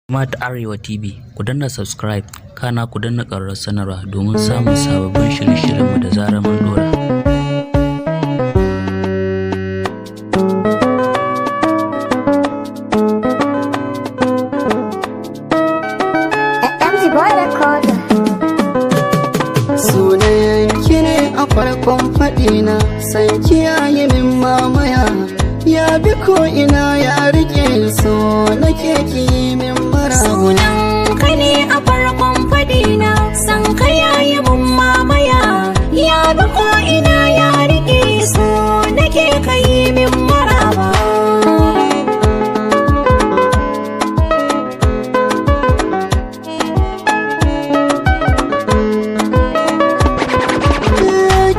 Smart Arewa TV, ku danna subscribe, kana ku danna ƙararrawar sanarwa domin samun sababbin shirye-shiryenmu da zarar mun ɗora. MG Boy Recorder. Sunan ki ne a farkon faɗina, san kiyaye min mamaya. Ya bi ko ina ya rike, so nake ki min mara. Sunan ka ne a farkon fadina, san ka yayi mun mamaya. Ya bi ko ina ya rike, so nake kai min maraba.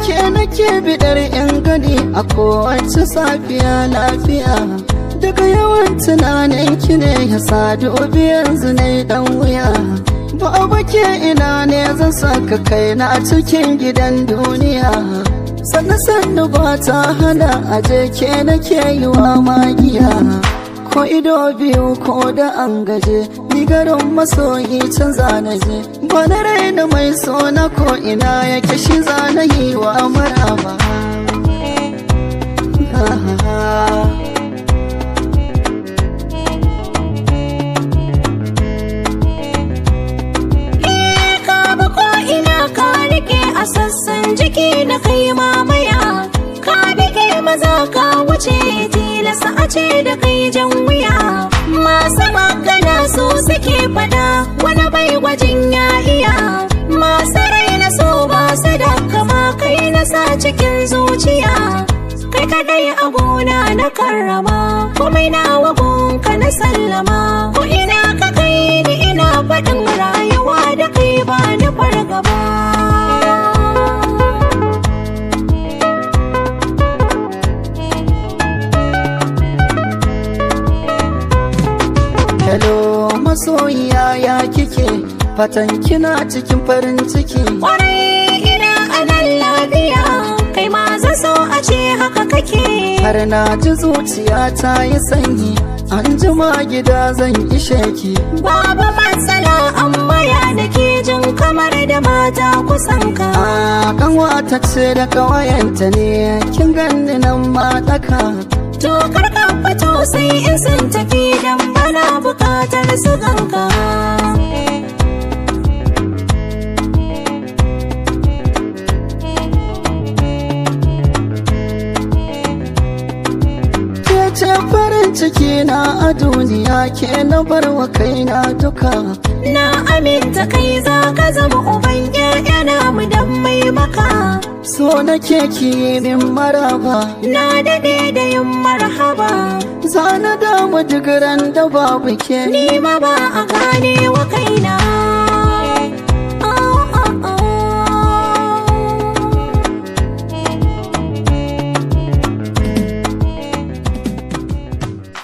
Ke nake bidar yan gani a kowace safiya lafiya. Daga yawan tunanin ki ne ya sadu yanzu ne dan wuya. Ba ke ina ne zan saka kaina a cikin gidan duniya. Sannu sannu ba ta hana aje, ke nake yi wa magiya. Ko ido biyu ko da an gaje, ni garin masoyi can zanaje. Ba na raina mai sona, ko ina yake shi zana yi wa maraba. Ka bi ko ina ka rike a sassan jiki na kai mamaya. Ka bige maza ka wuce, tilasa a ce da kai jan wuya. Masu magana su suke fada, wani bai gwajin ya iya. Masu raina so ba su da kama kai na sa cikin zuciya. Kai kadai a gona na karrama, komai na wagonka na sallama. Ko ina ka kai ni ina faɗin rayuwa da kai ba ni fargaba. Hello masoyiya, ya kike? Fatan kina cikin farin ciki. Kwarai ina a nan lafiya, kai ma zan so a ce haka kake. Har na ji zuciya ta yi sanyi, an jima gida zan ishe ki. Babu matsala, amma ya nake jin kamar da mata kusan ka. A kanwata ce da kawayenta ne, kin ganni nan ma daka. To kar ka fito sai in sun tafi, dan bana bukatar su ganka. Ke ce farin ciki na a duniya, ke na barwa kaina duka. Na aminta kai za ka zama uban ƴaƴana mu dan mai maka. So nake ki min maraba. Na daɗe da yin marhaba. Zana damu duk ran da babu ke. Ni ma ba a gane wa kaina.